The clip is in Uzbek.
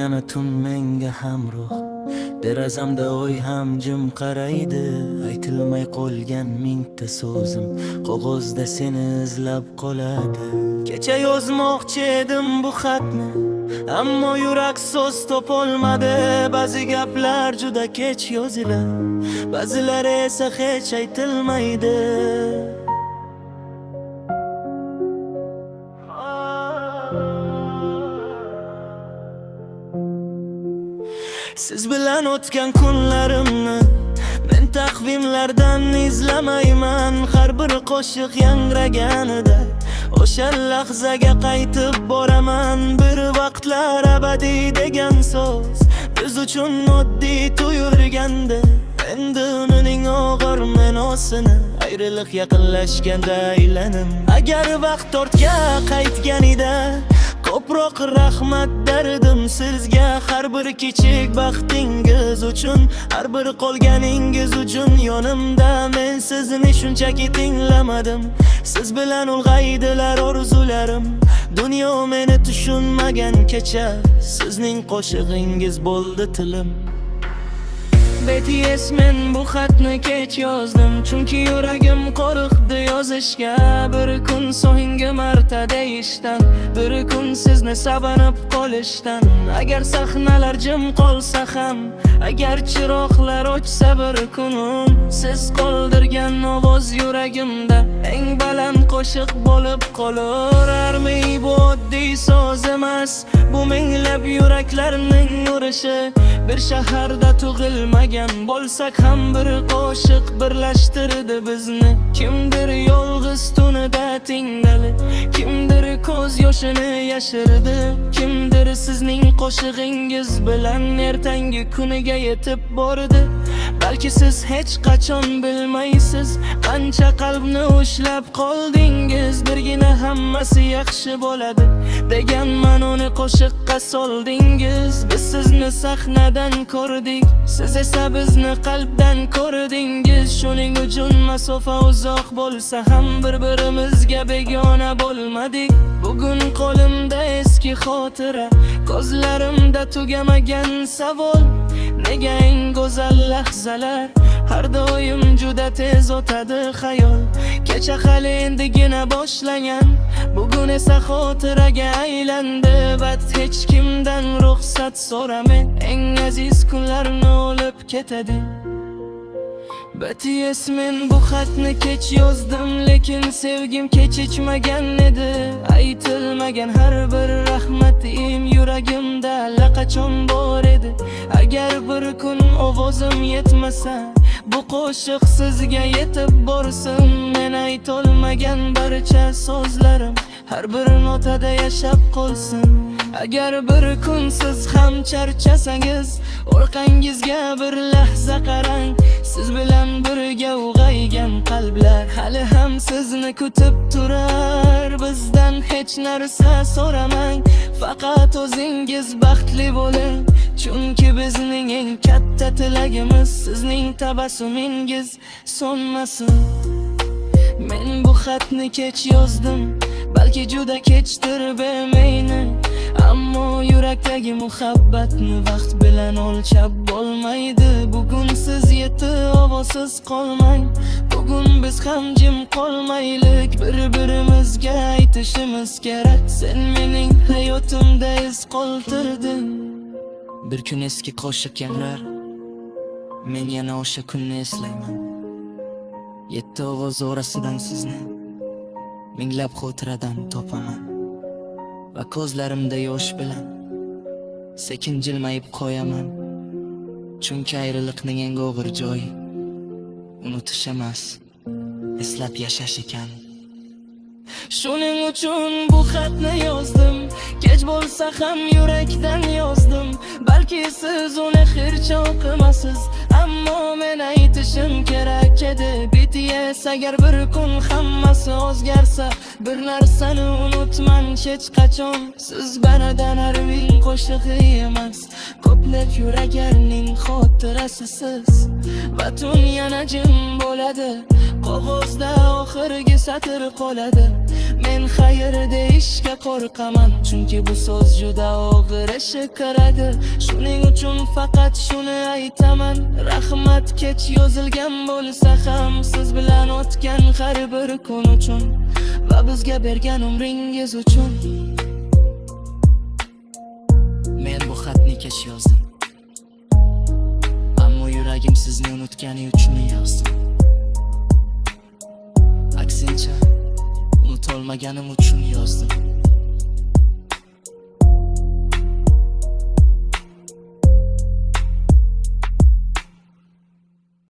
Yana tun menga hamroh. Derazamda oy ham jim qaraydi. Aytilmay qolgan mingta so'zim qog'ozda seni izlab qoladi. Kecha yozmoqchi edim bu xatni, ammo yurak so'z topolmadi. Ba'zi gaplar juda kech yoziladi, ba'zilari esa hech aytilmaydi. Siz bilan o'tgan kunlarimni men taqvimlardan izlamayman. Har bir qo'shiq yangraganida o'sha lahzaga qaytib boraman. Bir vaqtlar abadiy degan so'z biz uchun oddiy tuyulgandi. Endi uning og'ir ma'nosini ayriliq yaqinlashganda aylanim. Agar vaqt ortga qaytganida ko'proq rahmat derdim sizga. Har bir kichik baxtingiz uchun, har bir qolganingiz uchun yonimda. Men sizni shunchaki tinglamadim, siz bilan ulg'aydilar orzularim. Dunyo meni tushunmagan kecha sizning qo'shig'ingiz bo'ldi tilim. BTS, men bu xatni kech yozdim, chunki yuragim qo'rqdi yozishga. Bir kun so'nggi marta deyishdan, bir kun sizni sog'inib qolishdan. Agar sahnalar jim qolsa ham, agar chiroqlar o'chsa bir kun, siz qoldirgan ovoz yuragimda eng baland qo'shiq bo'lib qolur. ARMY bu oddiy so'z emas, bu minglab yuraklarning urishi. Bir shaharda tug'ilmagan bo'lsak ham, bir qo'shiq birlashtirdi bizni. Kimdir yolg'iz tunida tingladi, kimdir ko'z yoshini yashirdi, kimdir sizning qo'shig'ingiz bilan ertangi kuniga yetib bordi. Balki siz hech qachon bilmaysiz qancha qalbni ushlab qoldingiz. Birgina hammasi yaxshi bo'ladi degan ma'noni qo'shiqqa soldingiz. Biz sizni sahnadan ko'rdik, siz esa bizni qalbdan ko'rdingiz. Shuning uchun masofa uzoq bo'lsa ham, bir birimizga begona bo'lmadik. Bugun qo'limda eski xotira, ko'zlarimda tugamagan savol: nega eng go'zal lahzalar har doim juda tez o'tadi xayol? Kecha hali endigina boshlangan, bugun esa xotiraga aylandi. Vaqt hech kimdan ruxsat so'ramay eng aziz kunlarni olib ketadi. BTS, men bu xatni kech yozdim, lekin sevgim kechikmagan edi. Aytilmagan har bir rahmatim yuragimda allaqachon bor edi. Agar bir kun ovozim yetmasa, bu qo'shiq sizga yetib borsin. Men aytolmagan barcha so'zlarim har bir notada yashab qolsin. Agar bir kun siz ham charchasangiz, orqangizga bir lahza qarang. Siz bilan birga ulg'aygan qalblar hali ham sizni kutib turar. Bizdan hech narsa so'ramang, faqat o'zingiz baxtli bo'ling, chunki bizning eng katta tilagimiz sizning tabassumingiz so'nmasin. Men bu xatni kech yozdim, balki juda kechdir, bilmayni. Ammo yurakdagi muhabbatni vaqt bilan o'lchab bo'lmaydi. Bugun siz yetti ovozsiz qolmang, bugun biz ham jim qolmaylik. Bir birimizga aytishimiz kerak: sen mening hayotimda iz qoldirding. Bir kun eski qo'shiq yangrar, men yana o'sha kunni eslayman. Yetti ovoz orasidan sizni minglab xotiradan topaman va ko'zlarimda yosh bilan sekin jilmayib qo'yaman. Chunki ayriliqning eng og'ir joyi unutish emas, eslab yashash ekan. Shuning uchun bu xatni yozdim, kech bo'lsa ham yurakdan yozdim. Balki siz uni hech o'qimasiz, ammo men aytishim kerak edi. BTS, agar bir kun hammasi o'zgarsa, bir narsani unutmang hech qachon: siz Banadan ARMY qo'shig'i emas, ko'plab yuraklarning xotirasisiz. Va tun yana jim bo'ladi. Qog'ozda oxirgi satr qoladi. Men xayr deyishga qo'rqaman, chunki bu so'z juda og'ir eshitiladi. Shuning uchun faqat shuni aytaman: rahmat, kech yozilgan bo'lsa ham, siz bilan o'tgan har bir kun uchun va bizga bergan umringiz uchun. Men bu xatni kech yozdim, ammo yuragim sizni unutgani uchun yozdim. Aksincha, unutolmaganim uchun yozdim.